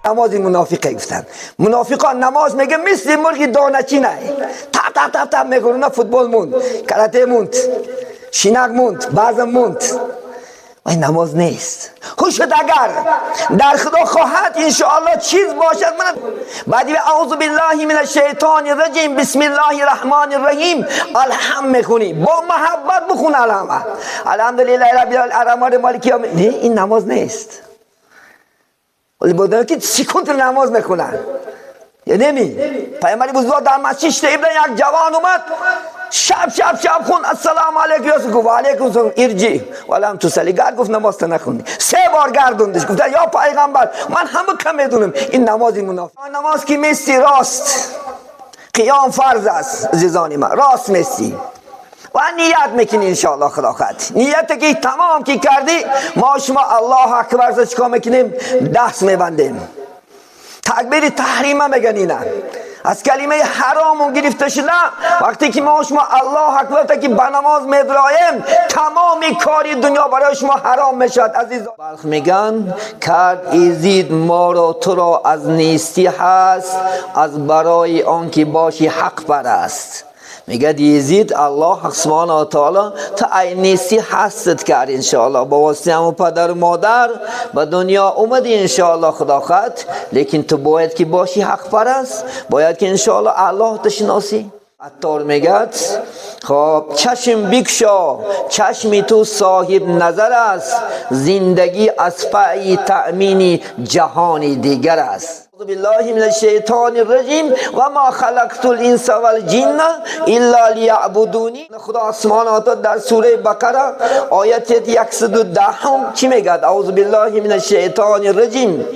Намози мунофиқе гуфтанд. Мунофиқон намоз мегӯ мисли мурғи доначинай. Тап тап тап тап мегӯрона футбол монд, карате монд, шинак монд, баъзан монд. Вай намоз нест. Хушд агар дар Худо хоҳад иншоаллоҳ чиз бошад ман баъди аъузу биллаҳи минаш шайтони раҷим бисмиллаҳи раҳмони раҳим алҳам мехунӣ бо маҳаббат бихун алҳам. Алҳамдулиллаҳи раббил алъамин малики явм. Не, ин намоз нест. ولی بودن که سکوت نماز میخونن یا نمی پیامبر بزرگ در مسجد شده یک جوان اومد شب شب شب خون السلام علیکم یاسر گفت علیکم السلام ارجی ولم تصلی گرد گفت نماز نخوندی سه بار گردوندش گفت یا پیغمبر من همه کم میدونم این نماز منافق نماز که مستی راست قیام فرض است عزیزان من راست مستی و نیت میکنی انشاءالله خدا خد نیت که تمام که کردی ما شما الله اکبر چیکار میکنیم دست میبندیم تکبیر تحریمه میگن اینا از کلمه حرام گرفته شده وقتی که ما شما الله اکبر که به نماز میدرایم تمام کاری دنیا برای شما حرام میشد عزیز بلخ میگن کرد ایزید ما را تو را از نیستی هست از برای آنکه باشی حق پرست میگه یزید الله سبحانه و تعالی تا ای نیستی هستت کرد انشاءالله با واسطه همون پدر و مادر به دنیا اومدی انشاءالله خدا خد لیکن تو باید که باشی حق پرست باید که انشاءالله الله تشناسی عطار میگه خب چشم بکشا چشمی تو صاحب نظر است زندگی از پی تأمین جهان دیگر است بالله من الشیطان الرجیم و ما خلقت الانس والجن الا لیعبدونی خدا سبحانه و تعالی در سوره بقره آیت 110 چی میگه اعوذ بالله من الشیطان الرجیم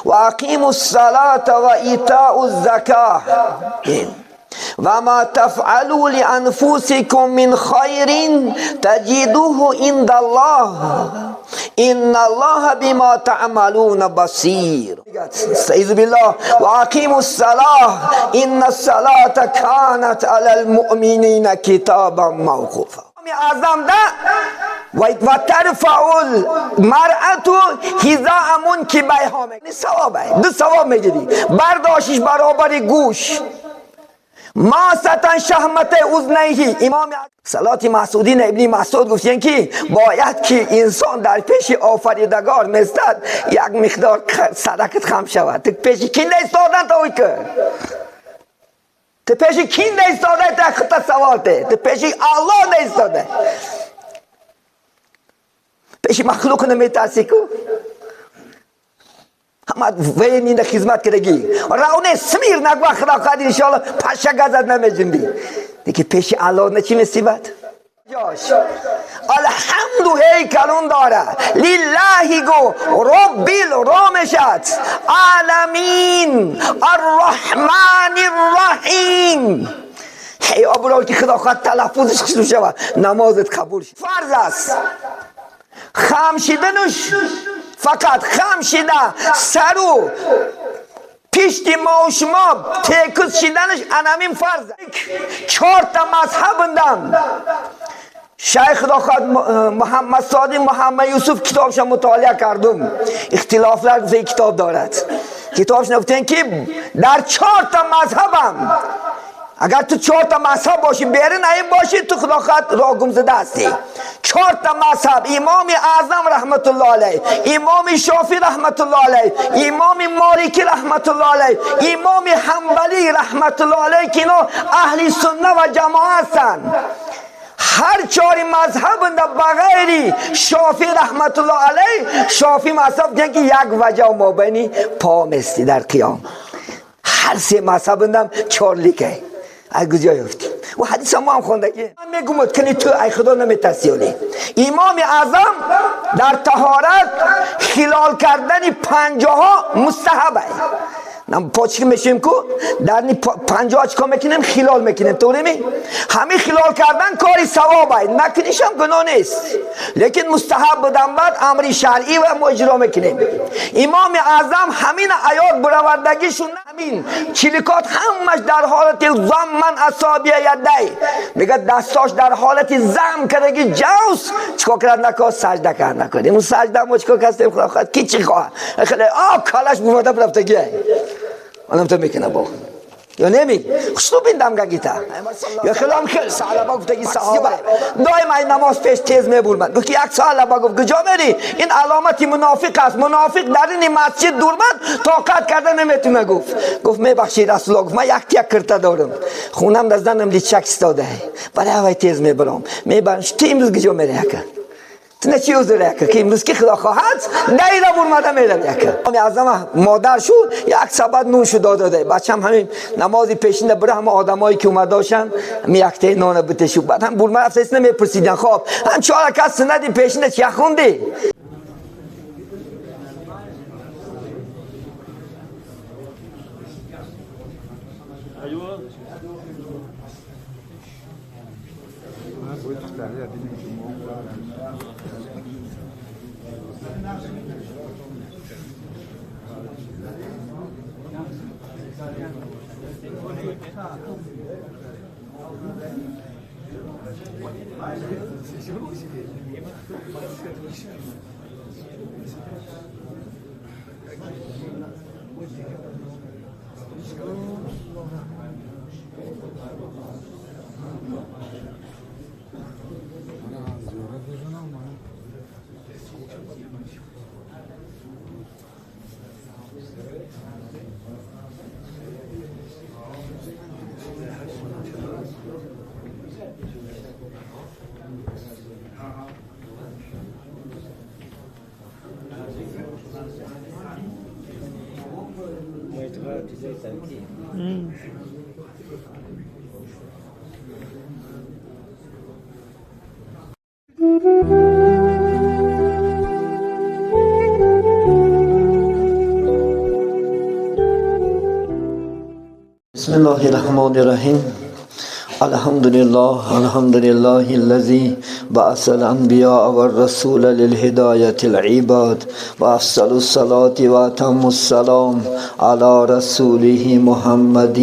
و اقیموا الصلاة و ایتاء الزکاه و ما تفعلوا لانفسکم من خیر تجدوه عند الله ان الله بما تعملون بصیر استعیذ بالله و اقیموا الصلاه ان الصلاه كانت على المؤمنین کتابا موقوفا اعظم ده و ترفع المرأة حذاء منکبیها ثوابه دو ثواب میگیری برداشش برابر گوش ما ستن شحمت اذنیه امام صلات مسعودین ابن مسعود گفتین که باید که انسان در پیش آفریدگار میستد یک مقدار صدقت خم شود تو پیش کی ایستادن تا که تو پیش کی ایستاده تا خطا سوال ده تو پیش الله ایستاده پیش مخلوق نمیترسی کو همه وینی خدمت کردگی راونه سمیر نگو خدا قدر انشاءالله پشه گزد نمیجنبی دیگه پیش الله نه چی مصیبت جاش الحمد هیکلون داره لله گو رب الرامشت عالمین الرحمن الرحیم هی آبرو که خدا خواهد تلفظش خشنو شود نمازت قبول شد فرض است خم شدنش فقط خم شده سرو پشت ما و شما تکس شدنش انمین فرض چهار تا مذهبندم شیخ داخل محمد صادق محمد یوسف کتابش مطالعه کردم اختلافlar گفته کتاب دارد کتابش نگفتن که در چهار تا مذهبم اگر تو چهار تا مذهب باشی بیرون این باشی تو خدا خواهد راه گم زده هستی چهار تا مذهب امام اعظم رحمت الله علیه امام شافعی رحمت الله علیه امام مالکی رحمت الله علیه امام حنبلی رحمت الله علیه که اینا اهل سنت و جماعت هستند هر چهار مذهب بغیری شافعی رحمت الله علیه شافعی مذهب دیگه که یک وجه مابینی پا مستی در قیام هر سه مذهب اندم چهار لیکه از کجا یافتی و حدیث ما هم خوندگی من میگم کنی تو ای خدا نمیترسی امام اعظم در طهارت خلال کردن پنجه ها مستحبه پاچی میشیم کو در نی 50 چیکار میکنیم؟ خلال میکنیم. طوری می همین خلال کردن کاری ثوابه، نکنیش هم گناه نیست، لیکن مستحب بودن بعد امر شرعی و ما اجرا میکنیم. امام اعظم همین آیات برآوردگیشون، همین چلیکات همش در حالت ضمن اصابع یدی، میگه دستاش در حالت زم کردگی جوز چیکار کرد نکرد؟ سجده کرد نکرد. اون سجده ما چیکار کردیم؟ خدا خواهد کی چی خواه خیلی آ کالش بوده رفتگی آنم تو میکنه با یا نمی خوشتو بیندم گگیتا یا خیلی خیلی سالبا گفتگی صحابه دائم این نماز پیش تیز میبرمد. گفت یک سالبا گفت کجا میری؟ این علامت منافق است. منافق در این مسجد دورمد طاقت کرده نمیتونه. گفت میبخشید رسول الله، گفت من یک تیک کرته دارم، خونم در زنم لیچک استاده، برای هوای تیز میبرم میبرم. تو امروز کجا میری یکه؟ تو نه چی عذر یکه که امروز که خدا خواهد دیره برمده میره یکه. اعظم مادر شد یک سبد نون شد داده بچم همین نمازی پیشین بره، همه آدمایی که اومده داشتن می یکته نان بته شد. بعد هم برمه رفت نمیپرسیدن. خب هم چهار کس سندی پیشین چی خوندی؟ بسم الله الرحمن الرحیم. الحمد لله الحمد لله الذي بعث الأنبياء والرسول للهداية العباد وأفضل الصلاة وأتم السلام على رسوله محمد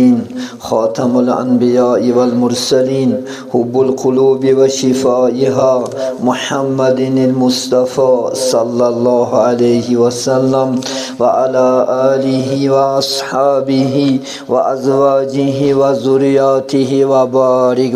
خاتم الأنبياء والمرسلين حب القلوب وشفائها محمد المصطفى صلى الله عليه وسلم وعلى آله وأصحابه وأزواجه وذرياته وبارك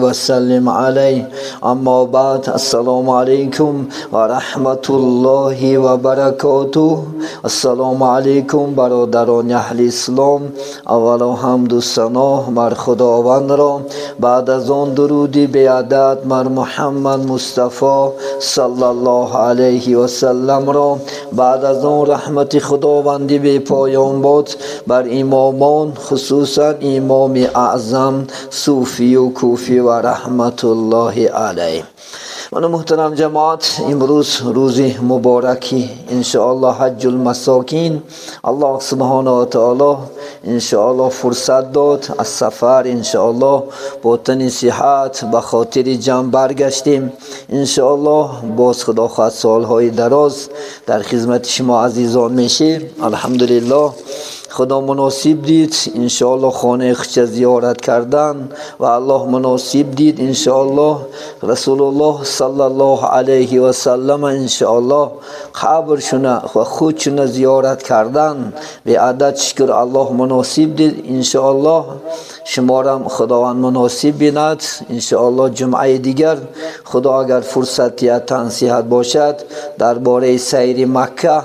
وسلم عليه. اما بعد، السلام علیکم و رحمت الله و برکاته. السلام علیکم برادران اهل اسلام. اولا حمد و ثنا بر خداوند را، بعد از آن درودی به عدد بر محمد مصطفی صلی الله علیه و سلم را، بعد از آن رحمت خداوندی به پایان باد بر امامان، خصوصا امام اعظم صوفی و کوفی و رحمت الله علیه. من محترم جماعت، امروز روز مبارکی انشاءالله حج المساکین. الله سبحانه و تعالی انشاءالله فرصت داد از سفر، انشاءالله با تن صحت به خاطر جمع برگشتیم. انشاءالله باز خدا خواهد سالهای دراز در خدمت شما عزیزان میشیم. الحمدلله خدا مناسب دید انشاءالله خانه خود زیارت کردن و الله مناسب دید انشاءالله رسول الله صلی الله علیه و سلم انشاءالله قبرشونه و خودشونه زیارت کردن. به عدد شکر الله مناسب دید انشاءالله شما خداوند مناسب بیند. انشاءالله جمعه دیگر خدا اگر فرصت یا تنصیحت باشد درباره سیر مکه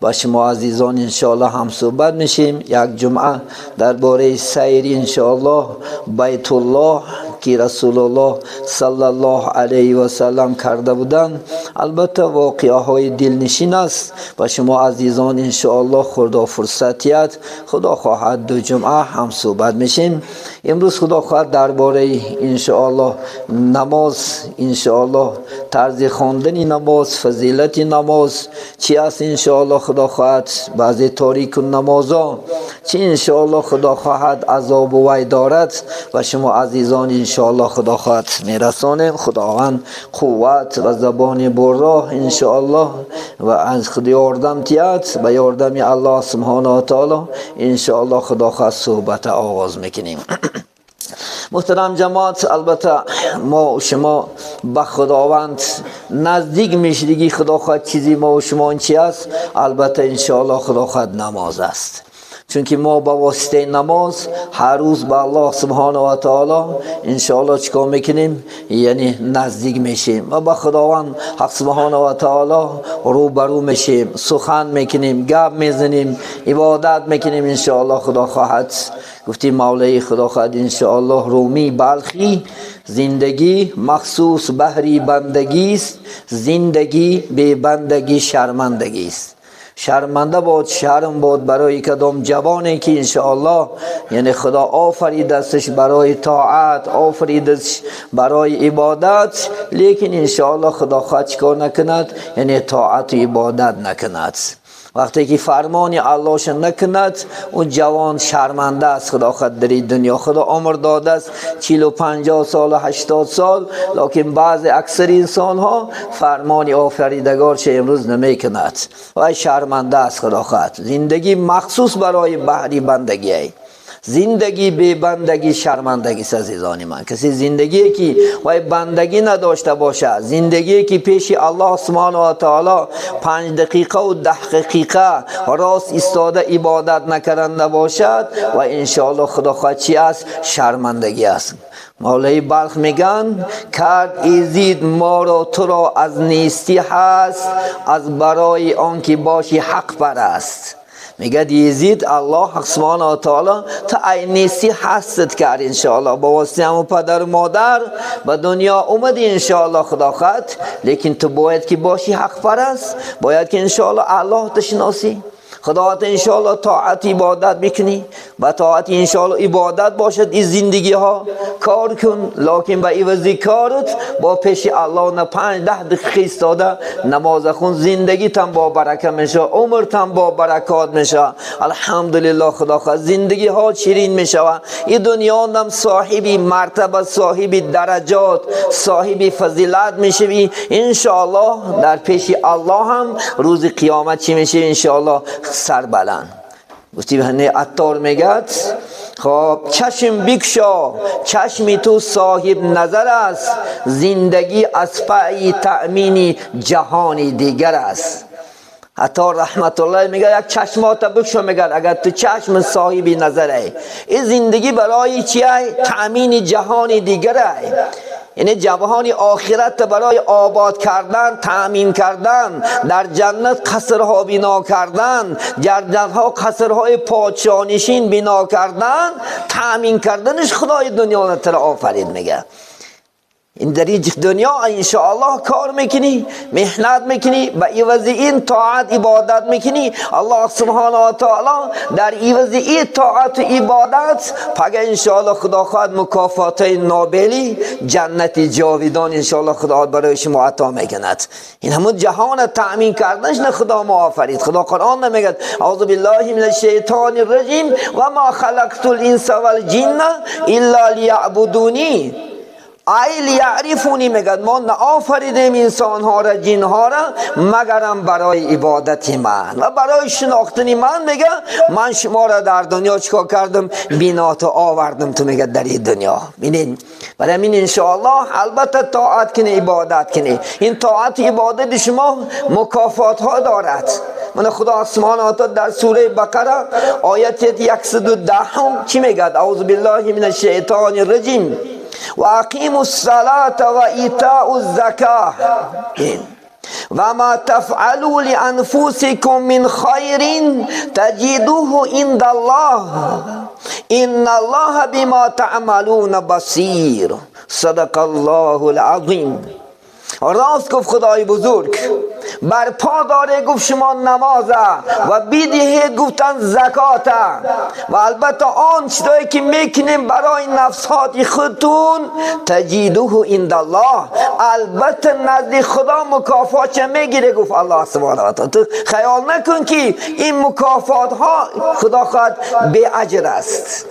با شما عزیزان انشاءالله هم صحبت میشیم. یک جمعه درباره سیر انشاءالله بیت الله که رسول الله صلی الله علیه و سلم کرده بودند، البته واقعه های دلنشین است و شما عزیزان انشاءالله خدا فرصتیت خدا خواهد دو جمعه هم صحبت میشیم. امروز خدا خواهد درباره انشاءالله نماز، انشاءالله طرز خواندن نماز، فضیلت نماز چی است انشاءالله خدا خواهد، بعضی تاریک نمازا چی انشاءالله خدا خواهد عذاب و وی دارد و شما عزیزان انشاءالله خدا خواهد میرسانیم. خداوند قوت و زبان براه انشاءالله و از خود یاردم تیاد و یاردم الله سبحانه و تعالی انشاءالله خدا خواهد صحبت آغاز میکنیم. محترم جماعت، البته ما و شما به خداوند نزدیک میشدگی خدا خواهد چیزی ما و شما این چی است؟ البته انشاءالله خدا خواهد نماز است، چون که ما با واسطه نماز هر روز به الله سبحانه و تعالی انشاءالله چیکار میکنیم؟ یعنی نزدیک میشیم و با خداوند حق سبحانه و تعالی روبرو میشیم، سخن میکنیم، گپ میزنیم، عبادت میکنیم انشاءالله خدا خواهد. گفتیم مولای خدا خواهد انشاءالله رومی بلخی، زندگی مخصوص بهری بندگی است، زندگی بی بندگی شرمندگی است. شرمنده باد، شرم باد برای کدام جوانی که انشاءالله یعنی خدا آفریدستش برای طاعت، آفریدستش برای عبادت، لیکن انشاءالله خدا خواهد چیکار نکند؟ یعنی طاعت و عبادت نکند. وقتی که فرمان الله نکند اون جوان شرمنده است. خدا خود در دنیا خدا عمر داده است 40 و 50 سال و 80 سال، لیکن بعض اکثر انسان ها فرمان آفریدگار چه امروز نمی کند و شرمنده است. خدا خود زندگی مخصوص برای بهری بندگی، زندگی بی بندگی شرمندگی است. عزیزان من، کسی زندگی که وای بندگی نداشته باشه، زندگی که پیش الله سبحانه و تعالی 5 دقیقه و 10 دقیقه راست ایستاده عبادت نکرده باشد و انشاءالله خدا خواهد چی است؟ شرمندگی است. مولای بلخ میگن کرد ایزید ما را تو را از نیستی هست، از برای آنکه باشی حق پرست. میگه یزید الله سبحانه و تعالی تا ای نیستی هستت کرد انشاءالله، با واسطه همون پدر و مادر به دنیا اومدی انشاءالله خدا خواهد، لیکن تو باید که باشی حق پرست، باید که انشاءالله الله تشناسی، خداوند انشاءالله طاعت عبادت میکنی و طاعت انشاءالله عبادت باشد این زندگی ها کار کن، لیکن به عوض کارت با پیش الله نه 5 10 دقیقه ایستاده نماز خون، زندگی تن با برکت میشه، عمر تن با برکات میشه. الحمدلله خدا خواهد زندگی ها شیرین میشه. این دنیا هم صاحبی مرتبه، صاحبی درجات، صاحبی فضیلت میشوی انشاءالله. در پیش الله هم روز قیامت چی میشه انشاءالله؟ سر بلند. گفتی به عطار میگد خب چشم بکشا چشمی تو صاحب نظر است، زندگی از پای تأمین جهانی دیگر است. عطار رحمت الله میگه یک چشمات بکشا، میگه اگر تو چشم صاحب نظره، این زندگی برای چیه؟ تأمین جهان دیگره، یعنی جهان آخرت برای آباد کردن، تأمین کردن، در جنت قصرها بنا کردن، در جنتها قصرهای پادشاهنشین بنا کردن، تأمین کردنش خدای دنیا را آفرید. میگه این در این دنیا انشاءالله کار میکنی، محنت میکنی، به عوض این طاعت عبادت میکنی، الله سبحانه و تعالی در عوض این طاعت و عبادت پگه انشاءالله خدا خواهد مکافات نابلی جنت جاویدان انشاءالله خدا برای شما عطا میکند. این همون جهان تأمین کردنش نه خدا ما آفرید. خدا قرآن نمیگه اعوذ بالله من الشیطان الرجیم و ما خلقت الانس والجن الا لیعبدونی ای لیعرفونی. میگه ما نه آفریدیم انسان ها را جن ها را مگرم برای عبادت من و برای شناختن من. میگه من شما را در دنیا چیکار کردم؟ بینات آوردم تو میگه در این دنیا. ببینید برای همین انشاءالله البته طاعت کنی، عبادت کنی، این طاعت عبادت شما مکافات ها دارد. من خدا سبحانه و تعالی در سوره بقره آیت 110 چی میگه؟ اعوذ بالله من الشیطان الرجیم و اقیموا الصلاة و ایتاء الزکاة و ما تفعلوا لانفسکم من خیر تجدوه عند الله ان الله بما تعملون بصیر. صدق الله العظیم. راست گفت خدای بزرگ، برپا داره گفت شما نمازه و بیدهید گفتن زکاته و البته آن چیزایی که میکنیم برای نفسات خودتون تجیده عند الله، البته نزد خدا مکافات چه میگیره گفت الله سبحانه و تعالی. تو خیال نکن که این مکافات ها خدا خواهد بی اجر است.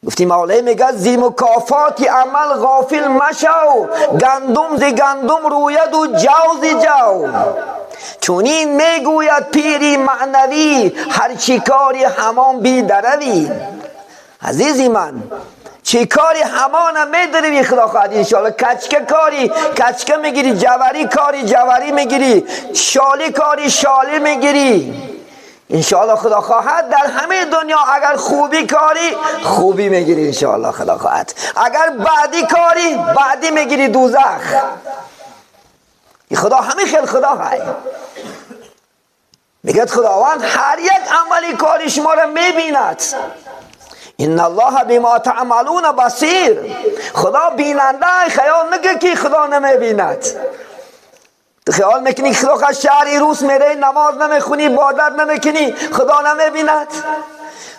گفتیم مولای میگه زی مکافات عمل غافل مشو، گندم زی گندم روید و جو زی جو. چونین میگوید پیری معنوی، هر چی کاری همان بی دروی. عزیزی من چی کاری همان میدروی خدا خواهد انشاءالله. کچکه کاری کچکه میگیری، جوری کاری جوری میگیری، شالی کاری شالی میگیری انشاءالله خدا خواهد. در همه دنیا اگر خوبی کاری خوبی میگیری انشاءالله خدا خواهد، اگر بعدی کاری بعدی میگیری دوزخ. خدا همه خیلی خدا های میگه خداوند هر یک عملی کاری شما را میبیند. ان الله بما تعملون بصیر. خدا بیننده، خیال نگه که خدا نمیبیند. تو خیال میکنی خدا شهری روس میره نماز نمیخونی عبادت نمیکنی خدا نمیبیند؟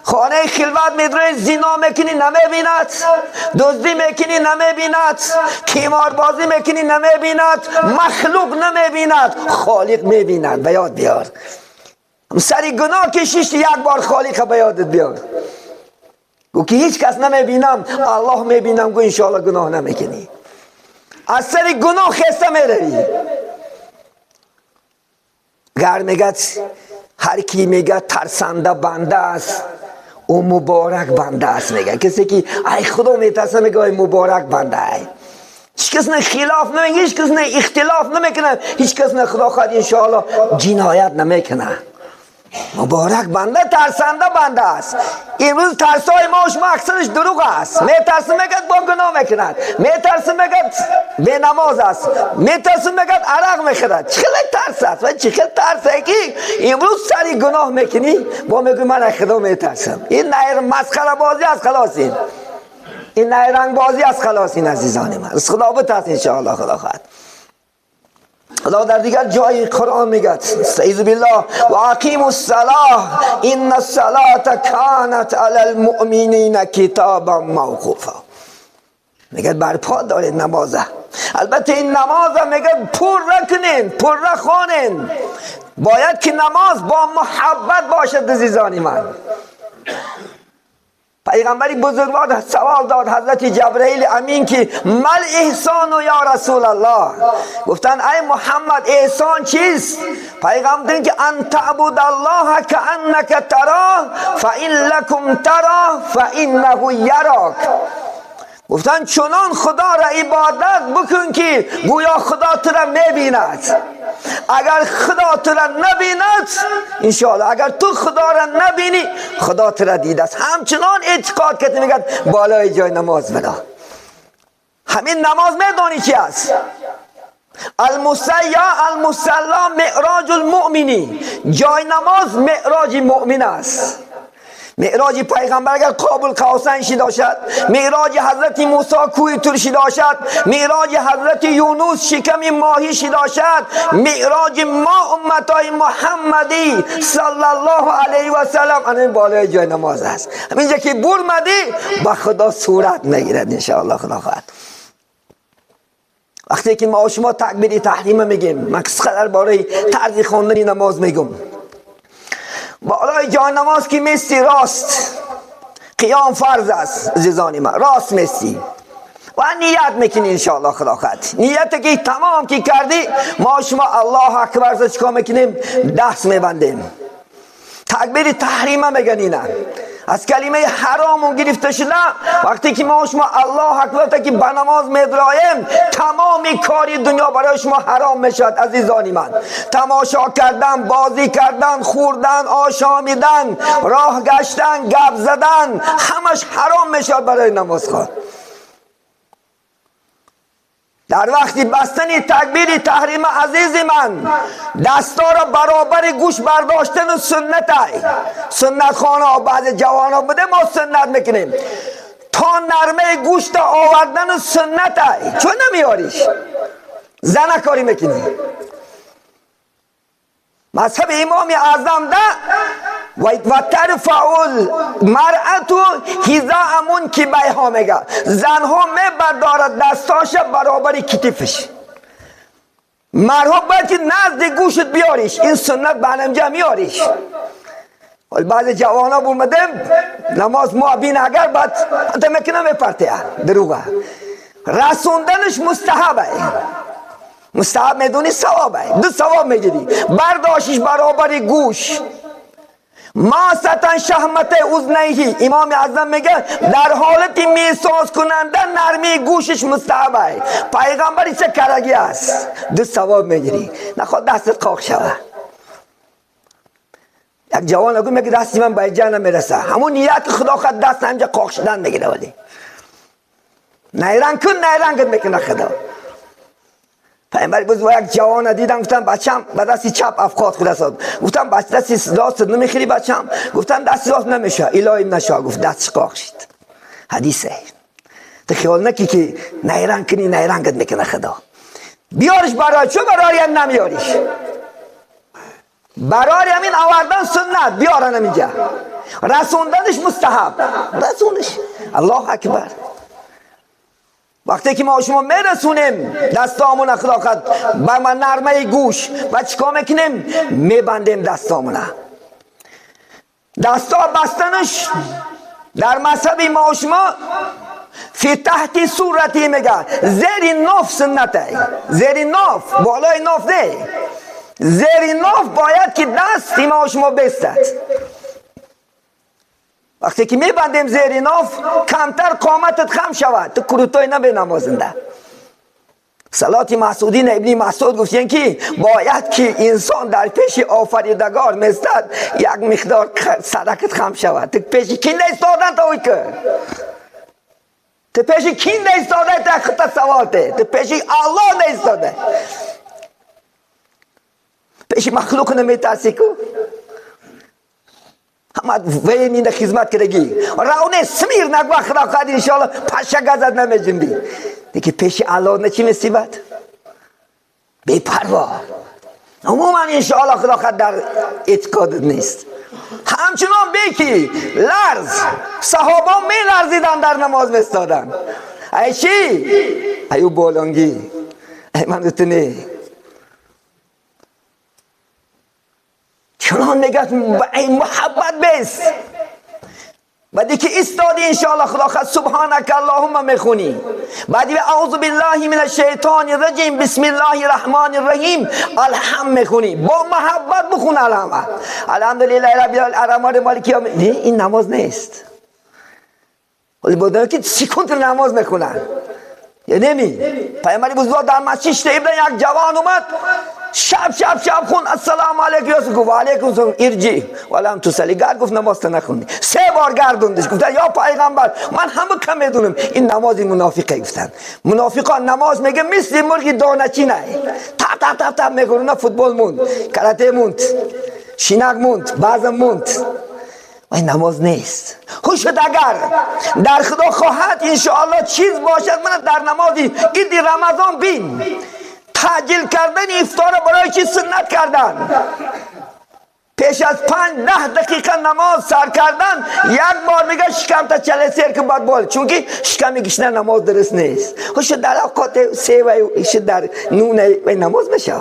خانه خلوت میدره زنا میکنی نمیبیند، دزدی میکنی نمیبیند، قمار بازی میکنی نمیبیند، مخلوق نمیبیند، خالق میبیند. به یاد بیار سری گناه کشیش یک بار خالق به یادت بیار. گو که هیچ کس نمیبینم الله میبینم، گو انشاءالله گناه نمیکنی. از سری گناه خسته میروی. گر میگه هر کی میگه ترسنده بنده است او مبارک بنده است. میگه کسی که ای خدا میترسه میگه ای مبارک بنده ای. هیچ کس نه خلاف نمیگه، هیچ کس نه اختلاف نمیکنه، هیچ کس نه خدا خواهد انشاءالله جنایت نمیکنه. مبارک بنده ترسنده بنده است. امروز ترسای ما و شما اکثرش دروغ است. میترسه میگه با گناه میکند، میترسه میگه بی نماز است، میترسه میگه عرق میخورد. چه ترس است و چه ترس که امروز سری گناه میکنی با میگی من از خدا میترسم. این نیر مسخره بازی از خلاص، این نیرنگ بازی از خلاص. این عزیزان من از خدا بترس انشاءالله خدا خواهد. خدا در دیگر جای قرآن میگه استعیذ بالله و اقیموا الصلاه ان الصلاه کانت علی المؤمنین کتابا موقوفا. میگه برپا دارید نمازه. البته این نمازه میگه پر کنین، پر خوانین. باید که نماز با محبت باشد عزیزان من. پیغمبری بزرگوار سوال داد حضرت جبرئیل امین که مل احسان یا رسول الله؟ گفتن ای محمد احسان چیست؟ پیغمبر که ان تعبد الله کأنک تراه فإن لکم تراه فإنه یراک. گفتن چنان خدا را عبادت بکن که گویا خدا تو را میبیند. اگر خدا تو را نبیند انشاءالله، اگر تو خدا را نبینی خدا تو را دیده است. همچنان اعتقاد که میگه بالای جای نماز بلا. همین نماز میدانی چی است؟ المصیا المصلا معراج المؤمنی. جای نماز معراج مؤمن است. معراج پیغمبر اگر قابل قوسین شی داشد، معراج حضرت موسی کوه طور شی داشد، معراج حضرت یونس شکم ماهی شی داشد، معراج ما امتای محمدی صلی الله علیه و سلم این بالای جای نماز است. همینجا که برمدی با خدا صورت میگیرد انشاءالله خدا خواهد. وقتی که ما شما تکبیر تحریم میگیم، من قصه درباره طرز خواندن نماز میگم. بالای جای نماز که میستی راست، قیام فرض است عزیزان من، راست میستی و نیت میکنی انشاءالله خدا خواهد. نیت که تمام که کردی ما شما الله اکبر چیکار میکنیم؟ دست میبندیم. تکبیر تحریم میگن اینه، از کلمه حرام گرفته شده. وقتی که ما شما الله اکبر که به نماز میدرایم تمام کاری دنیا برای شما حرام میشد عزیزان من. تماشا کردن، بازی کردن، خوردن، آشامیدن، راه گشتن، گپ زدن، همش حرام میشد برای نمازخوان. در وقتی بستن تکبیر تحریم عزیز من دستا را برابر گوش برداشتن و سنت های سنت خانه ها بعض جوان ها بوده ما سنت میکنیم تا نرمه گوشت آوردن و سنت های چون نمیاریش زن کاری میکنی. مذهب امام اعظم ده و ترفع المرأة حذاء منکبیها میگه زنها میبردارد دستاش برابر کتفش، مرها باید که نزد گوشت بیاریش. این سنت به میاریش. ولی بعض جوان ها بومدم نماز ما بین اگر بعد انت میکنه میپرته دروغه. رسوندنش مستحبه. مستحب میدونی ثوابه، دو ثواب میگیری. برداشتش برابر گوش. ما ستن شحمت اذنیه، امام اعظم میگه در حالت میساز کننده نرمی گوشش مستحبه. پیغمبر چه کرگی است، دو ثواب میگیری. نخواد دستت قاق شوه. یک جوان گفت میگه دستی من به اینجا نمیرسه، همون نیت خدا خود دست همینجا قاق شدن میگیره. ولی نیرنگ کن، نیرنگت میکنه خدا. پیامبر بود یک جوان دیدم، گفتم بچم به دست چپ افقاد خود است. گفتم بچه دست راست نمیخوری بچم؟ گفتم دست راست نمیشه، الهی نشه. گفت دستش قاق شد. حدیثه. تو خیال نکی که نیرنگ کنی نیرنگت میکنه خدا. بیارش برای چون برای هم نمیاریش. برای همین آوردن سنت، بیارن اینجا. رسوندنش مستحب. رسونش. الله اکبر. وقتی که ما شما میرسونیم دستامون اخلاقت به من نرمه گوش و چیکار میکنیم؟ میبندیم دستامون. دستا بستنش در مذهب ما شما فی تحت صورتی میگه زیر ناف سنته. زیر ناف، بالای ناف نه، زیر ناف باید که دست ما شما بستد. وقتی که میبندیم زیر ناف کمتر قامتت خم شود، تو کروتای نبی نمازنده. صلات مسعودین ابن مسعود گفتین که باید که انسان در پیش آفریدگار میستد یک مقدار سرکت خم شود. تو پیش کی ایستادن تا اوی که تو پیش کی ایستاده تا خطا سوال ته، تو پیش الله ایستاده، پیش مخلوق نمیترسی کو. همه وین این خدمت کردگی راونه سمیر نگو خدا قادر انشاءالله پشه گزد نمیجنبی. دیگه پیش الله نه چی مصیبت بی پروا. عموما انشاءالله خدا قادر در اعتقاد نیست. همچنان بیکی لرز صحابه می لرزیدن در نماز میستادن. ای چی؟ ایو بالانگی ای من تو نه. چنان میگه این محبت بیست. بعدی که ایستادی انشاءالله خدا خود سبحانک اللهم میخونی. بعدی اعوذ بالله من الشیطان الرجیم بسم الله الرحمن الرحیم الحمد میخونی. با محبت بخون الحمد. الحمدلله رب العالمین مالک یوم. نه این نماز نیست. ولی بودن که سکوت نماز میخونن یا نمی. پیامبر بزرگ در مسجد شده یک جوان اومد شب شب شب خون السلام علیکم یاسو گفت علیکم السلام ارجی ولم تصلی. گرد گفت نماز نخوندی. سه بار گردوندش. گفت یا پیغمبر من همه کم میدونم این نماز منافقه. گفتن منافقان نماز میگه مثل مرغ دانه چینه تپ تپ تپ تپ میکنه. فوتبال موند، کراته موند، شینک موند، بازم موند. این نماز نیست. خوش اگر در خدا خواهد انشاءالله چیز باشد من در نمازی عید رمضان بین تعجیل کردن افطار برای چی سنت کردن؟ پیش از 5-10 دقیقه نماز سر کردن یک بار میگه شکم تا چله سیر که بعد بال، چون که شکم گشنه نماز درست نیست. خوش در اوقات 3 و در 9 و نماز میشه.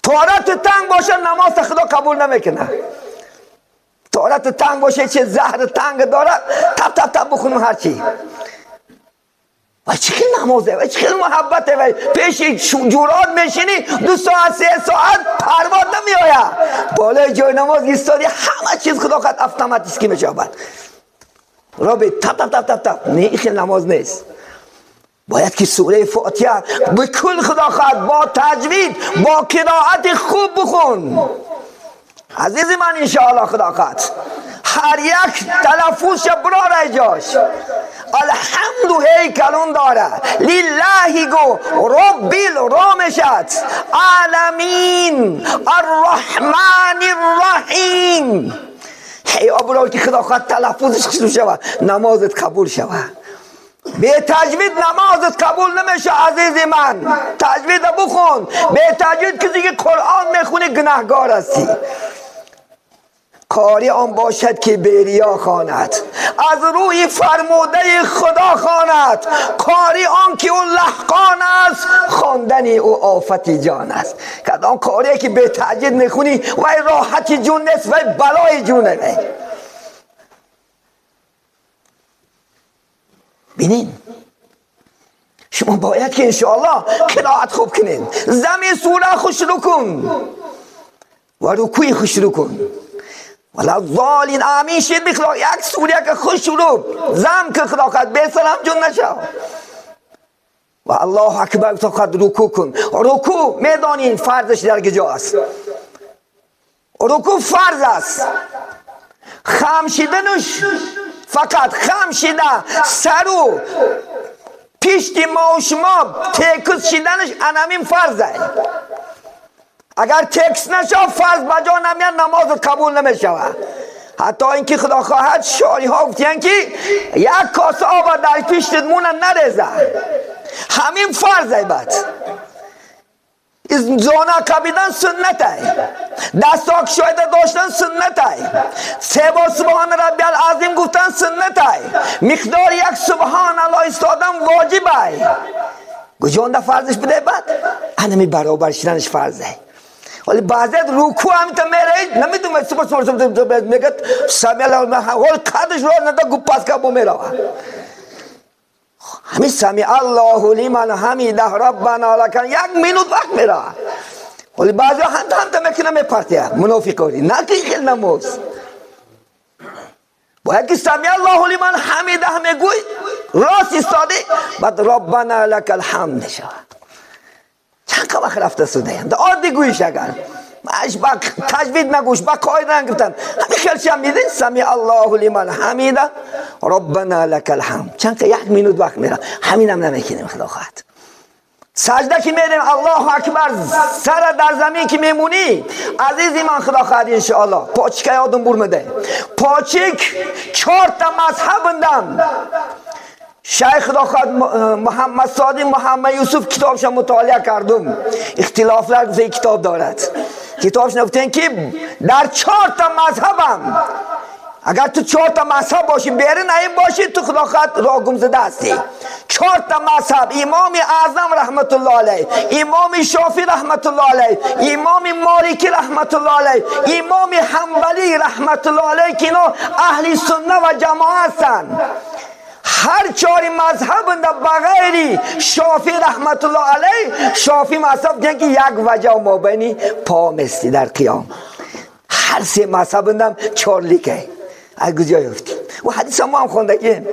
طهارت تنگ باشه نماز خدا قبول نمیکنه. طهارت تنگ باشه چه زهر تنگ داره تپ تپ تپ بخونم هرچی. و چه خیلی نمازه و چه خیلی محبته و پیش جورات میشینی 2 ساعت 3 ساعت پرواز نمیآید. بالای جای نماز ایستادی همه چیز خدا خود اتوماتیکی میشه. رابی تپ تپ تپ تپ تپ. نه این خیلی نماز نیست. باید که سوره فاتحه به کل خدا خود با تجوید با قرائت خوب بخون. عزیز من انشاءالله خدا خود هر یک تلفظش برار جاش. الحمد هیکلون داره لله گو رب الرامشت عالمین الرحمن الرحیم. هی برار که خدا خود تلفظش خوش شود نمازت قبول شود. به تجوید نمازت قبول نمیشه عزیز من. تجوید بخون. به تجوید کسی که قرآن میخونی گناهگار هستی. قاری آن باشد که به ریا خواند، از روی فرموده خدا خواند. قاری آن که او لحقان است، خواندن او آفت جان است. کدام قاری که به تجوید میخونی وای راحت جون نیست، وای بلای جونه. بینین شما باید که انشاءالله قرائت خوب کنین، زمین سوره خوش رو کن و رکوع خوش رو کن. ولا ضالین آمین شید بخلا یک سوره که خوش رو زم که خدا خد به سلام جون نشو و الله اکبر تا قد رکوع کن. رکوع میدانین فرضش در کجا است؟ رکوع فرض است. خم شدنش فقط خم شده سرو پیشتی ما و شما تکس شدنش انمین فرضه. اگر تکس نشه فرض بجا نمیاد، نماز قبول نمیشه. حتی اینکه خدا خواهد شاری ها گفتن که یک کاسه آب در پیشت مون نریزه، همین فرضه. بعد زانه قبیدن سنته، دستا کشایده داشتن سنته، سه بار سبحان ربی العظیم گفتن سنته، مقدار یک سبحان الله ایستادن واجبه. کجا فرضش بده؟ بعد انمی برابر شدنش فرضه. ولی بعضی رکوع هم تا میره نمیدونم سبحان سبحان میگه سمی الله حال قدش رو ندا گو پاس کا میره. همین سمی الله لمن حمیده ربنا لک یک منوت وقت میره. ولی بعضی هم تا میکنه میپرتیه منافقانی نه که خیلی نماز باید که سمی الله لمن حمیده میگوی راست ایستاده بعد ربنا لک الحمد میشه. چند وقت رفته سوده ده عادی گویش اگر ماش با تجوید نگوش با قاعده نگفتن همین خیلی هم میدین سمی الله لمن حمیده ربنا لک الحمد چند یک منوت وقت میره. همین هم نمیکنیم خدا خواهد. سجده که میریم الله اکبر سر در زمین که میمونی عزیزی من خدا خواهد انشاءالله پاچیک یادم برمده. پاچیک 4 تا مذهبندم شیخ خدا محمد صادق محمد یوسف کتابش مطالعه کردم. اختلافlar گفته کتاب دارد. کتابش نگفتن که در 4 تا مذهبم اگر تو 4 تا مذهب باشی بره نهیم باشی تو خدا خواهد راه گم زده هستی. 4 تا مذهب امام اعظم رحمت الله علیه، امام شافعی رحمت الله علیه، امام مالکی رحمت الله علیه، امام حنبلی رحمت الله علیه که اینا اهل سنت و جماعت هستند. هر 4 مذهب بغیری شافعی رحمت الله علیه، شافعی مذهب دیگه که یک وجه مابینی پا مستی در قیام. هر 3 مذهب اندم 4 لیکه از کجا یافتی؟ و حدیث ما هم خوندگیم.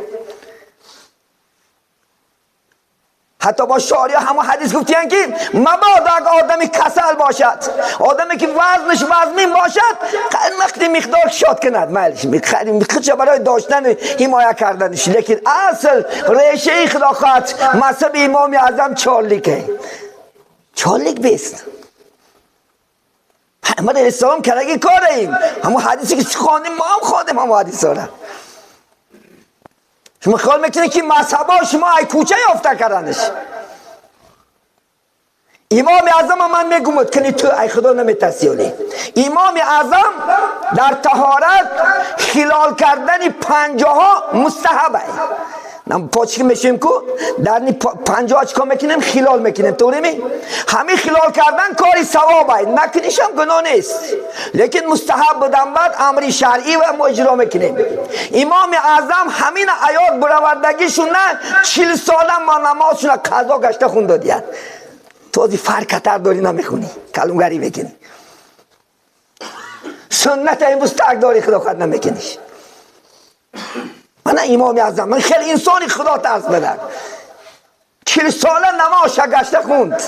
حتی با شاریا همه حدیث گفتین که مبادا اگر آدمی کسل باشد، آدمی که وزنش وزنین باشد، وقتی مقدار شاد کند مالش خودش برای داشتن حمایت کردنش. لیکن اصل ریشه خدا خواهد مذهب امام اعظم 4 لیکه 4 لیک بیست. پیامبر علیه السلام کرگی کاریم همون حدیثی که خواندیم ما هم خواندیم همون حدیث را. شما خیال میکنید که مذهبا شما ای کوچه یافته کردنش. امام اعظم من میگم کنی تو ای خدا نمیترسی. امام اعظم در طهارت خلال کردن پنجه ها مستحبه. پاچ میشیم کو در پنجه ها چیکار میکنیم؟ خلال میکنیم. طوری می همین خلال کردن کاری ثوابه، نکنیش هم گناه نیست، لیکن مستحب بودن بعد امر شرعی و ما اجرا میکنیم. امام اعظم همین آیات برآوردگیشون نه 40 ساله ما نمازشون قضا گشته خون دادیان. تو از فرق خطر داری نمیخونی کلونگری بکنی سنت امروز ترک داری خدا خود نمیکنیش. من امام اعظم من خیلی انسانی خدا ترس بدم 40 ساله نماز گشته خوند.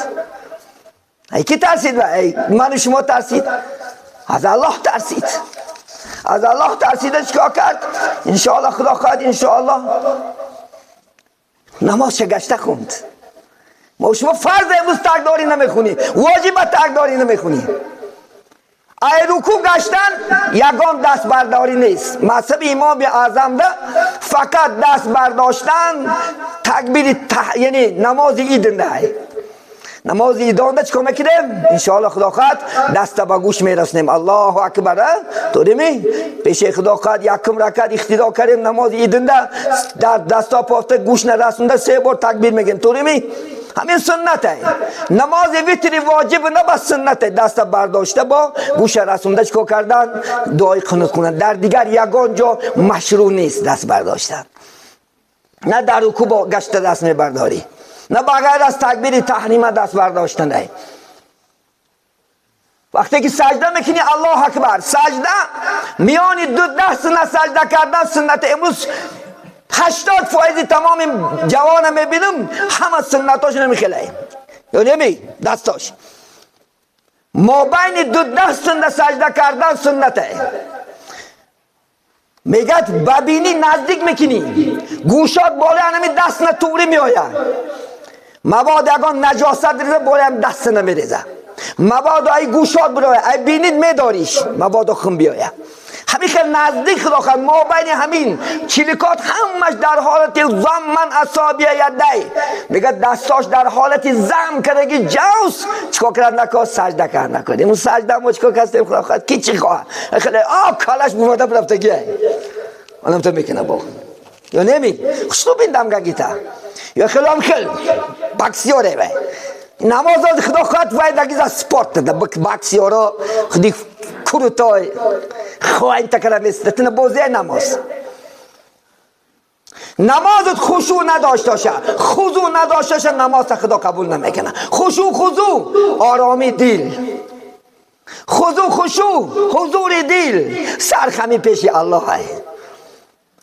ای کی ترسید؟ ای من شما ترسید؟ از الله ترسید. از الله ترسیده چیکار کرد؟ انشاءالله خدا خواهد انشاءالله نماز گشته خوند. ما شما فرض امروز ترک داری نمیخونی، واجب ترک داری نمیخونی. Ай рукӯъ гаштан ягон даст бардорӣ нест. Мазҳаби имоми аъзамда фақат даст бардоштан такбири, яъне намози иднда. Намози идонда чикор мекунем? Иншоалло худо хоҳад даста ба гӯш мерасонем. Аллоҳу акбар. Дореми? Пеши худо хоҳад якум ракат иқтидо кардем намози иднда, дар даста пофта гӯш нарасонда се бор такбир мегем. Дореми? Ҳамин суннате. Намози витри воҷиб на ба суннате. Даста бардошта бо гӯша расонда чикор кардан? Дуои қунут хондан. Дар дигар ягон ҷо машрӯъ нест даст бардоштан. На дар рукӯъ бо гашта даст мебардорӣ, на ба ғайр аз такбири таҳрима даст бардоштане. Вақте ки саҷда мекунӣ, Аллоҳу акбар. Саҷда миёни ду даст на саҷда кардан суннате. Имрӯз 80% тамоми ҷавона мебинам, ҳама суннатошо намехелае. Ё неми дастош мобайни ду даст на саҷда кардан суннате. Мегӯяд, ба бинӣ наздик мекунӣ, гӯшот болои ҳами даст на туғри меояд. Мабодо ягон наҷосат реза, болои даст намереза. Мабодо ай гӯшот бирояд, ай бинит медориш, мабодо хун биёяд. Ҳамин хел наздик худо хоҳад мобайни ҳамин чиликот ҳамаш дар ҳолати замман асобия ядай. Мегӯяд, дастош дар ҳолати зам кардаги ҷавс чикор кард накор, саҷда кард накор. Имрӯз саҷда мо чикор кастем? Худо хоҳад ки чӣ хоҳад, хеле а калаш бумада рафтаги онам то мекуна бо ё неми хушну бин дамгагита ё хелам хел боксёре вай намоз худо хоҳад вай дагиза спорт да боксёро худи крутой хоин такара места бозия намоз. Намозат хушӯъ надошта, хузӯъ надошта, намоз худо қабул намекунад. Хушӯъ, хузӯъ, оромӣ дил, хузӯъ, хушӯъ, ҳузури дил, сархами пеши аллоҳ.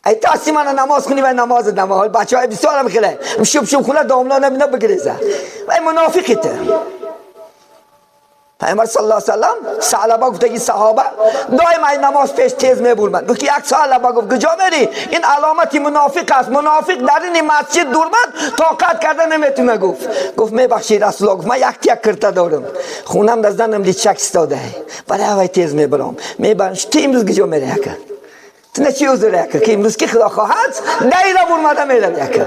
Ай таси мана намоз хунӣ вай намоз намоз бачаҳои бисёрам хеле шуб шуб хуна домла набина бигреза вай мунофиқите. Пайғамбар саллаллоҳу алайҳи васаллам Саълаба гуфтаги саҳоба доим ай намоз пеш тез мебурмад. Гуфт ки як Саълаба гуфт, куҷо мери? Ин аломати мунофиқ аст. Мунофиқ дар ини масҷид дурмад, тоқат карда наметуна. Гуфт, мебахши, Расулуллоҳ, гуфт, ман як як кирта дорам, хунам дар занам личак истода, барои авай тез мебарам мебарам. Ту имрӯз куҷо мери, ака? Ту на чи узр, ака, ки имрӯз ки худо хоҳад даира бурмада мерави, ака?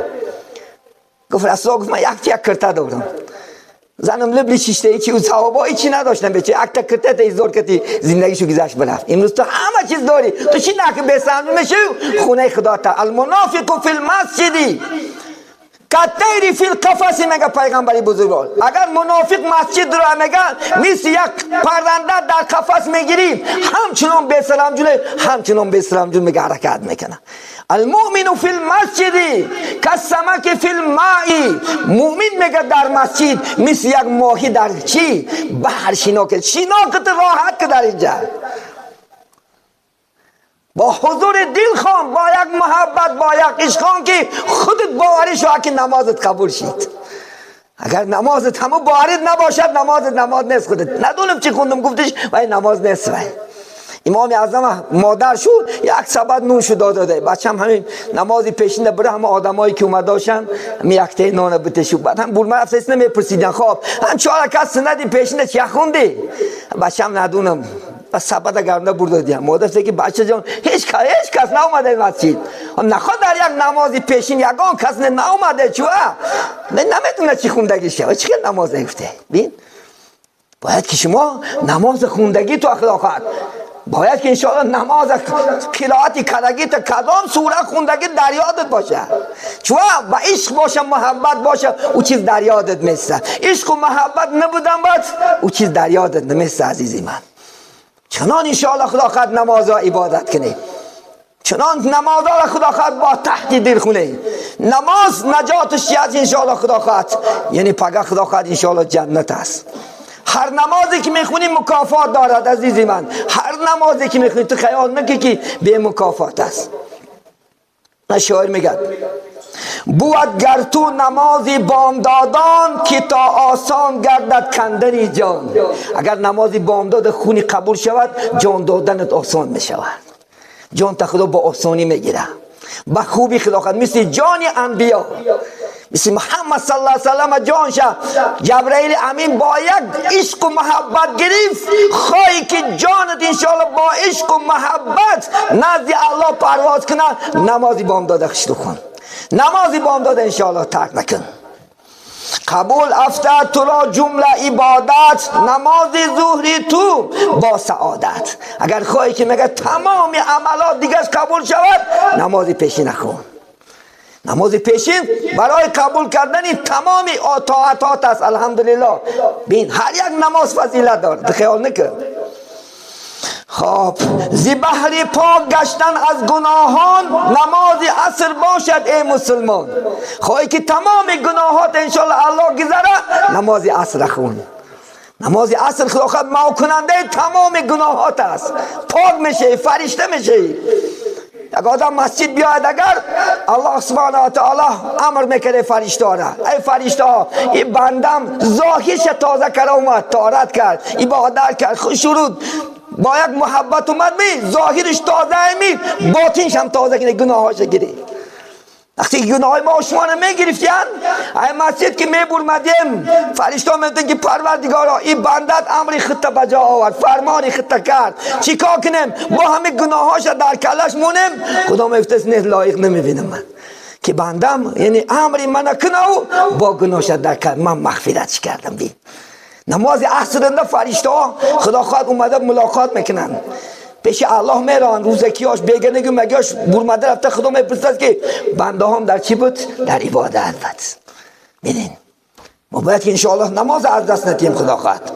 Гуфт, Расулуллоҳ, гуфт, ман як як кирта дорам, занам либли чишта, ичи у саҳобо ичи надоштан, беча якта кирта та изор кати зиндагишу гузашт барафт. Имрӯз ту ҳама чиз дорӣ, ту чӣ наки бесамр мешавӣ хонаи худо та. Алмунофиқу фил масҷиди каттайри фил қафаси, мега пайғамбари бузургвор. Агар мунофиқ масҷид ро мега, мисли як парранда дар қафас мегирӣ, ҳамчунон бесарамҷуне, ҳамчунон бесарамҷун мега ҳаракат мекунад. Алмуъмину фил масҷиди кассамаки фил маи. Муъмин мега дар масҷид мисли як моҳӣ дар чӣ баҳр шино кард. Шино кити роҳат ки дар инҷа бо ҳузури дил хон, бо як муҳаббат, бо як ишқ хон, ки худат боварӣ шавад ки намозат қабул шид. Агар намозат ҳамун боварит набошад, намозат намоз нест. Худат надонам чӣ хондам гуфтиш, вай намоз нест. Вай имоми аъзам модар шуд, як сабад нун шуд додаде бачам, ҳамин намози пешина бира, ҳама одамое ки омадошанд, ҳами яктаи нона битешу. Баъд ҳам бурма рафтаис, намепурсидан. Хоб, ҳам чора кас суннати пешина чия хунди, бачам? Надонам. Ба сабада гармда бурдодиям. Модар ки, бачаҷон, ҳеҷ кас наомаде масҷид, наход дар як намози пешин ягон кас наомаде, чуа наметуна чӣ хундагиша, чӣ хел намоз гуфте. Бин, бояд ки шумо намози хундагӣ ту худо хоҳад бояд ки иншоалло намоз қироати кардагӣ та кадом сура хундагӣ дар ёдат боша, чуа ба ишқ боша, муҳаббат боша, ӯ чиз дар ёдат места. Ишқу муҳаббат набудан бад, ӯ чиз дар ёдат наместа. Азизи ман, чунон иншоалло худо хоҳад намозро ибодат кунӣ, чунон намозҳоро худо хоҳад бо таҳти дил хунӣ. Намоз наҷоташ чи аст? Иншоалло худо хоҳад, яъне пага худо хоҳад иншоалло ҷаннат аст. Ҳар намозе ки мехунӣ мукофот дорад, азизи ман. Ҳар намозе ки мехунӣ, ту хаёл накӣ ки бемукофот аст. На шоир мегӯяд: бувад гар ту намози бомдодон, ки то осон гардад кандани ҷон. Агар намози бомдода хуни қабул шавад, ҷон доданат осон мешавад. Ҷон та худо бо осонӣ мегирад, ба хуби худо хоҳад мисли ҷони анбиё. مثل محمد صلی الله علیه وسلم جان شه جبرائیل امین با یک عشق و محبت گرفت. خواهی که جانت انشاءالله با عشق و محبت نزد الله پرواز کنه، نمازی بامداد خشتو کن، نمازی بامداد انشاءالله ترک نکن. قبول افتد تو را جمله عبادت، نماز ظهری تو با سعادت. اگر خواهی که میگه تمام عملات دیگرش قبول شود، نماز پیشین نخون. نماز پیشین برای قبول کردن تمام طاعتات است. الحمدلله بین هر یک نماز فضیلت دارد، خیال نکن. خب زی بحر پاک گشتن از گناهان، نماز عصر باشد ای مسلمان. خواهی که تمام گناهات انشاءالله الله گذره، نماز عصر خون. نماز عصر خدا خود معاف کننده تمام گناهات است. پاک میشه، فرشته میشه. اگر آدم مسجد بیاید، اگر الله سبحانه و تعالی امر میکنه فرشته را، ای فرشته ها، این بندم ظاهرش تازه کرد، اومد طهارت کرد، عبادت کرد، شروع با یک محبت اومد، می ظاهرش تازه می باطنش هم تازه کنه، گناهاش گیری. وقتی گناه ما شما رو میگرفتین، ای مسجد که میبرمدیم، فرشته ها میگفتن که پروردگارا این بندت امر خودت به جا آورد، فرمان خودت کرد، چیکار کنیم؟ با همه گناهاش در کلش مونیم. خدا میگفت نه، لایق نمیبینم من که بندم یعنی امر من کنه و با گناهش در کل من مغفرتش کردم. بین نماز عصر فرشته ها خدا خواهد اومده ملاقات میکنن، پیش الله میرن، روزکیاش بیگنگی مگیاش برمده رفته، خدا میپرسد که بنده هم در چی بود؟ در عبادت بود. ببینین ما باید که انشاءالله نماز از دست ندیم. خدا خواهد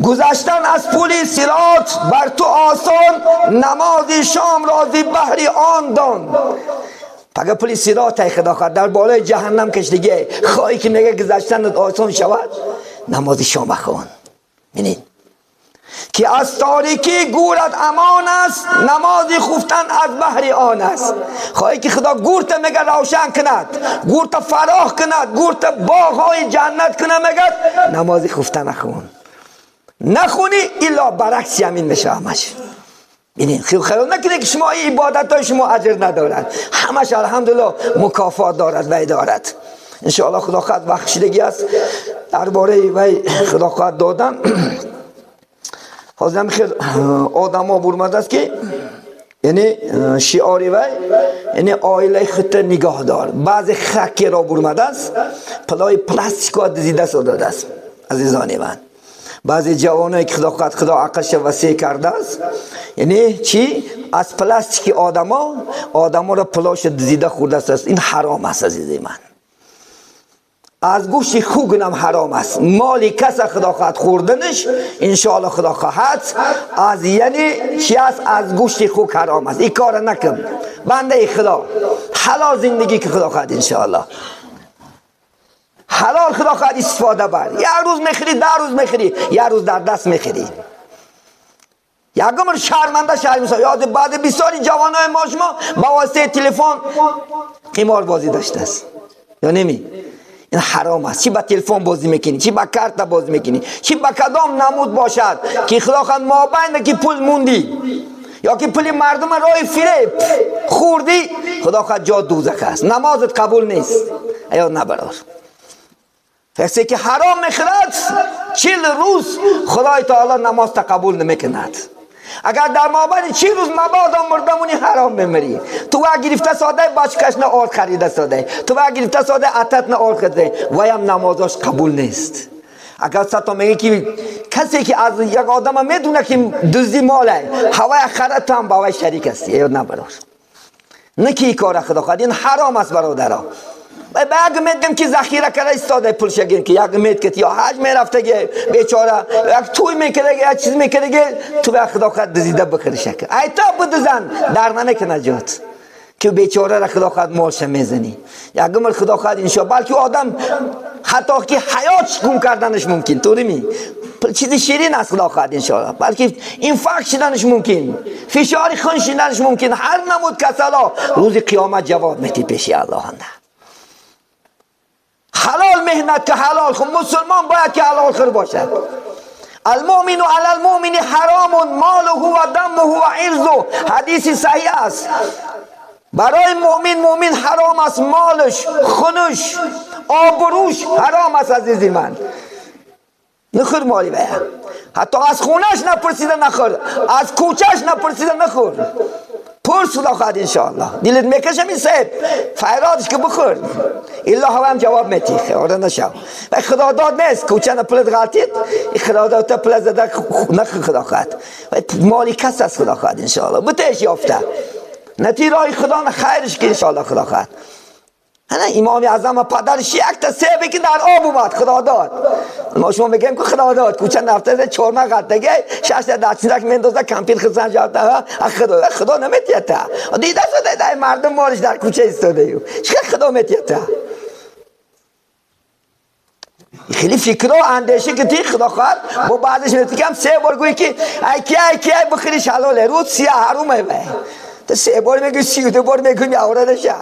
گذشتن از پول صراط بر تو آسان، نماز شام را ز بهر آن دان. اگر پول صراط خدا خواهد در بالای جهنم کشیدگی، خواهی که میگه گذشتن آسان شود، نماز شام بخوان. ببینین که از تاریکی گورت امان است، نماز خفتن از بهر آن است. خواهی که خدا گورت میگه روشن کند، گورت فراخ کند، گورت باغهای جنت کند، میگه نماز خفتن نخون. نخونی الا برعکس همین میشه همش. ببینین خیال نکنید که شما این عبادت های شما اجر ندارد، همش الحمدلله مکافات دارد و دارد. انشاءالله خدا خواهد بخشیدگی است درباره وی خدا خواهد دادن. حاضر خیلی آدم ها برمده است که یعنی شعاری وی یعنی آیله خود نگاه دار. بعضی خکی را برمده است، پلای پلاستیک ها دزیده داده است. عزیزان من بعضی جوانایی که خدا خواهد خدا عقلش وسیع کرده است، یعنی چی؟ از پلاستیک آدم ها را پلاش دزیده خورده است. این حرام است عزیز من. از گوشت خوگ هم حرام است. مالی کس خدا خواهد خوردنش انشاءالله خدا خواهد از یعنی چی است؟ از گوشت خوگ حرام است. این کار نکن بنده خدا، حلال زندگی که خدا خواهد انشاءالله حلال خدا خواهد استفاده بر. یک روز میخری، 10 روز میخری، یک روز در دست میخری. یک عمر شرمنده شرمسا. یاد بعد بسیاری جوانای ما شما با واسطه تلفن قمار بازی داشته است یا نمی؟ این حرام است. چی با تلفن بازی میکنی، چی با کارت بازی میکنی، چی با کدام نمود باشد که خدا خواهد مابین که پول موندی یا که پول مردم رای فریب خوردی، خدا خواهد جا دوزخ است، نمازت قبول نیست. ایو نبرار کسی که حرام میخورد 40 روز خدای تعالی نماز قبول نمیکند. اگر در مابین 40 روز مبادا مردمونی حرام میمری، تو وقت گرفته ساده بچکش نه آرد خریده ساده، تو وقت گرفته ساده عتت نه آرد خریده، ویم نمازاش قبول نیست. اگر ستا میگه که کسی که از یک آدم میدونه که دزدی ماله هوای خرد، تو هم با وی شریک هستی. ایو نه برار نه که این کار خدا خواهد، این حرام است برادرها. به یک میدم که ذخیره کرده ایستاده پولش گیر که یک مید که یا حج میرفته که بیچاره یک توی میکرده یک چیز میکرده، تو به خدا خواهد دزیده بخری شکر ای تا بدزن در نمیکنه جات که بیچاره را خدا خواهد مالش میزنی. یک عمر خدا خواهد انشاء بلکه آدم حتی که حیات گم کردنش ممکن طوری می چیز شیرین است خدا خواهد انشاءالله، بلکه اینفاکت شدنش ممکن، فشار خون شدنش ممکن، هر نمود کسالا روز قیامت جواب میتی پیش الله. حلال مهنت که حلال خون، مسلمان باید که حلال خور باشد. المؤمن علی المؤمن حرام ماله و دمه و عرضه، حدیث صحیح است. برای مؤمن مؤمن حرام است مالش، خونش، آبروش حرام است. عزیزی من نخور مالی بیا، حتی از خونش نپرسیده نخور، از کوچهش نپرسیده نخور. پرس خدا خواهد انشاءالله. دلت میکشم این سیب فیرادش که بخور، الا هم جواب میتی آره نشو. و خدا داد نیست کوچه نپلت غلطید، خدا داد تا پلت زده نخور خدا خواهد. و مالی کس از خدا خواهد انشاءالله بتش یافته نتی رای خدا نه خیرش که انشاءالله خدا خواهد. نه امام اعظم پدرش یک تا سیبی که در آب اومد خدا داد. ما شما میگیم که خدا داد کوچه نفته چهارمه غلطگه شش تا دستینک میندازه کمپین خزان جاته. خدا خدا نمیتیته. دیده شده در مردم مالش در کوچه ایستاده یو. چه خدا میتیته؟ خیلی فکر و اندیشه که تی خدا خواهد با بعضش میگم سه بار گویی که ای کی ای کی بخریش حلاله روز سیاه حرومه. تا سه بار میگه 32 بار میگه میاوره نشه.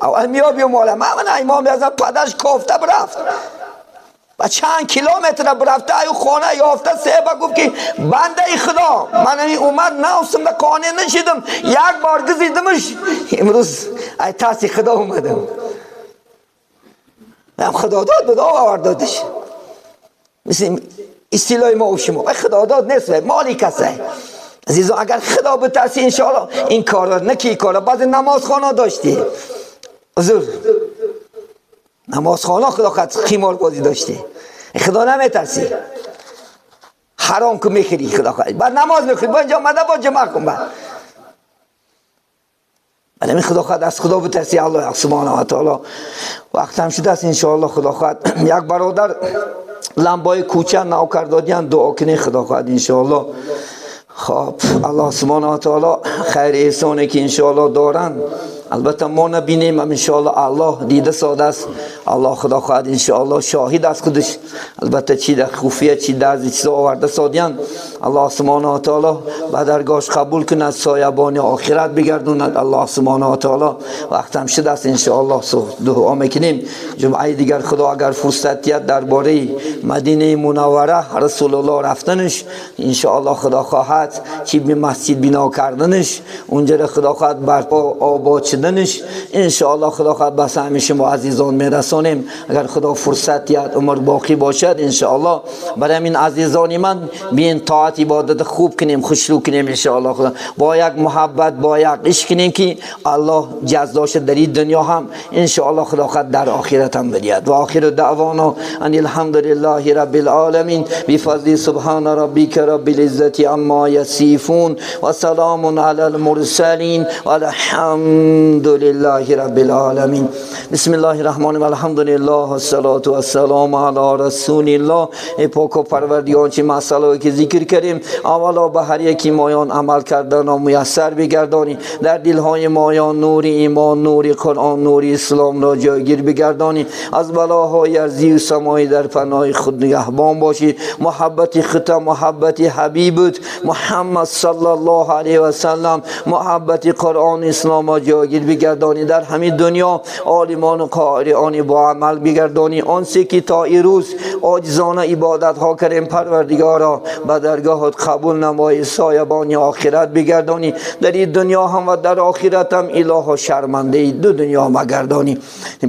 اول میابی و ماله من امام اعظم پدرش کافته برفت و چند کیلومتر برفته ایو خانه یافته. سه بار گفت که بنده خدا من این اومد نوسم به قانع نشیدم، یک بار گزیدمش امروز ای ترسی خدا اومدم. هم خدا داد بود آوردادش. مثل اصطلاح ما و شما خدا داد نیست مالی کسه. عزیزان اگر خدا بترسی انشاءالله این کارا نکی کارا. بعضی نمازخانه داشتی حضور نمازخانه خدا خد خیمار بازی داشتی، خدا نمیترسی حرام که میخری خدا خد بعد نماز میخوری با اینجا آمده با جمع کن. بعد ولی خدا خد از خدا بترسی الله سبحانه و تعالی. وقت هم شده است انشاءالله خدا خد. یک برادر لمبای کوچه نو کردادیان دعا کنی خدا خد انشاءالله. خب الله سبحانه و تعالی خیر احسانی که انشاءالله دارن البته ما نبینیم، انشاءالله الله دیده ساده است. الله خدا خواهد انشاءالله شاهد است خودش. البته چی در خفیه چی در چیز آورده سادیان الله سبحانه و تعالی به درگاهش قبول کند، سایبان آخرت بگردوند. الله سبحانه و تعالی وقت هم شده است انشاءالله دعا میکنیم. جمعه دیگر خدا اگر فرصت دهد درباره مدینه منوره رسول الله رفتنش انشاءالله خدا خواهد چی به مسجد بنا کردنش اونجا را خدا خواهد برپا آباد شدنش انشاءالله خدا خواهد به سهم شما عزیزان میرسانیم. اگر خدا فرصت دهد عمر باقی باشد انشاءالله برای این عزیزان من بین طاعت عبادت خوب کنیم، خوشرو کنیم انشاءالله. خدا با یک محبت با یک عشق کنیم که الله جزاش در این دنیا هم انشاءالله خدا خواهد در آخرت هم بدهد. و آخر دعوانا ان الحمد لله رب العالمین بفضل سبحان ربک رب العزة عما یصفون و سلام علی المرسلین والحمد لله رب العالمین. بسم الله الرحمن الرحیم. الحمد لله والصلاة والسلام علی رسول الله. ای پاک و پروردگار چه مسئله که ذکر کردیم اولا به هر یکی مایان عمل کردن و میسر بگردانی، در دلهای مایان نور ایمان، نور قرآن، نور اسلام را جایگیر بگردانی، از بلاهای ارضی و سمایی در پناه خود نگهبان باشی. محبت خود، محبت حبیبت محمد صلی الله علیه و سلم، محبت قرآن اسلام را جایگیر بگردانی، در همین دنیا عالمان و قاریان با عمل بگردانی. آنچه که تا ایروز عاجزانه عبادت ها کردیم پروردگارا به درگاهت قبول نمایی، سایبان آخرت بگردانی، در این دنیا هم و در آخرت هم اله شرمنده دو دنیا مگردانی.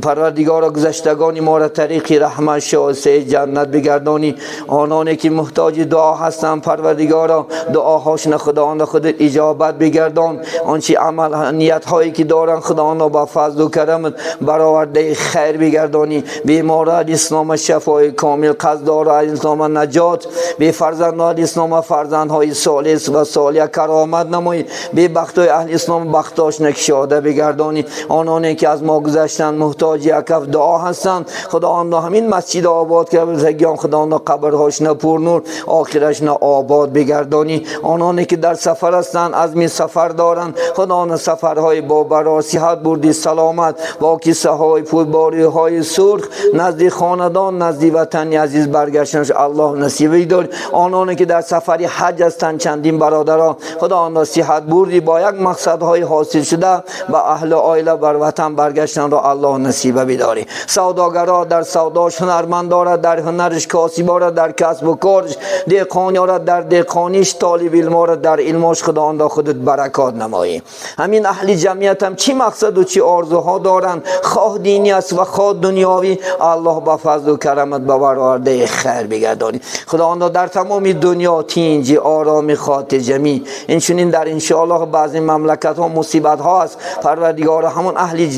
پروردگارا گذشتگان ما را طریق رحمت شایسته جنت بگردانی. آنانی که محتاج دعا هستند پروردگارا دعاهاشون خداوند خود اجابت بگردان. آنچه عمل نیت هایی که دارن خداوند با فضل و کرمت برآورده خیر بگردانی. بیماران اسلام شفای کامل، قصداران اسلام نجات، به فرزندان اسلام فرزندهای صالح و صالح کرامت نمایی، به بختای اهل اسلام بختاش نکشاده بگردانی. آنانی که از ما گذشتند محتاج یک دعا هستند خداوند همین مسجد آباد کرده زگیان خداوند قبرهاش نه پر نور آخرش نه آباد بگردانی. آنانی که در سفر هستند عزم سفر دارند خداوند سفرهای با برار صحت بردی سلامت با کیسه های پول های سرخ نزد خاندان نزد وطن عزیز برگشتنش الله نصیبی دار. آنانی که در سفر حج هستند چندین برادران خداوند صحت بردی با یک مقصدهای حاصل شده با اهل عائله بر وطن برگشتن را الله نصیبه بداری. سوداگرا در سوداش، هنرمندا در هنرش، کاسبا را در کسب و کارش، دهقانا را در دهقانیش، طالب علما را در علمش خداوند خودت برکات نمایی. همین اهل جمعیت هم چی مقصد و چی آرزوها دارند، خواه دینی است و خواه دنیاوی، الله با فضل و کرمت به برآورده خیر بگردانی. خداوندا در تمام دنیا تینجی، آرامی، خاطر جمعی، اینچنین در انشاءالله بعضی مملکت ها مصیبت ها است، پروردگار همون اهل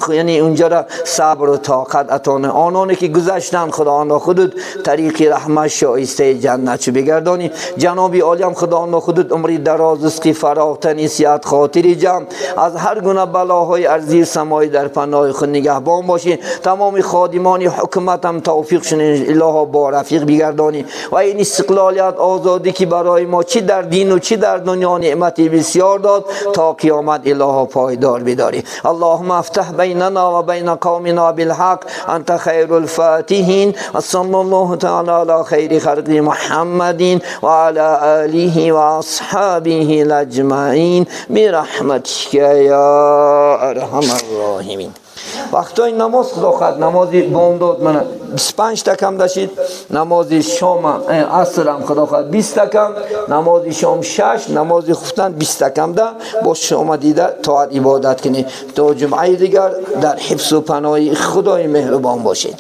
یعنی اونجا را صبر و طاقت عطا. آنانی که گذشتند خداوندا خودت طریق رحمت شایسته جنت چو بگردانی. جناب عالی هم خداوندا خودت عمری دراز، رزقی فراخ، تنی صحت، خاطری جمع، از هر گونه بلاهای ارضی سمایی در پناه خود نگهبان باشی. تمام خادمان حکومت هم توفیق شون الها با رفیق بگردانی و این استقلالیت آزادی که برای ما چی در دین و چی در دنیا نعمتی بسیار داد تا قیامت الها پایدار بداری. اللهم افتح بیننا و بین قومنا بالحق انت خیر الفاتحین و صلی الله تعالی علی خیر خلق محمد و علی آله و اصحابه اجمعین برحمتک یا ارحم الراحمین. وقتای نماز خدا خواهد نمازی بامداد من 25 تا کم داشتید، نماز شام عصر هم خدا خواهد 20 تا کم، نماز شام 6، نماز خفتن 20 تا کم ده با شما دیده طاعت عبادت کنید. تا جمعه دیگر در حفظ و پناه خدای مهربان باشید.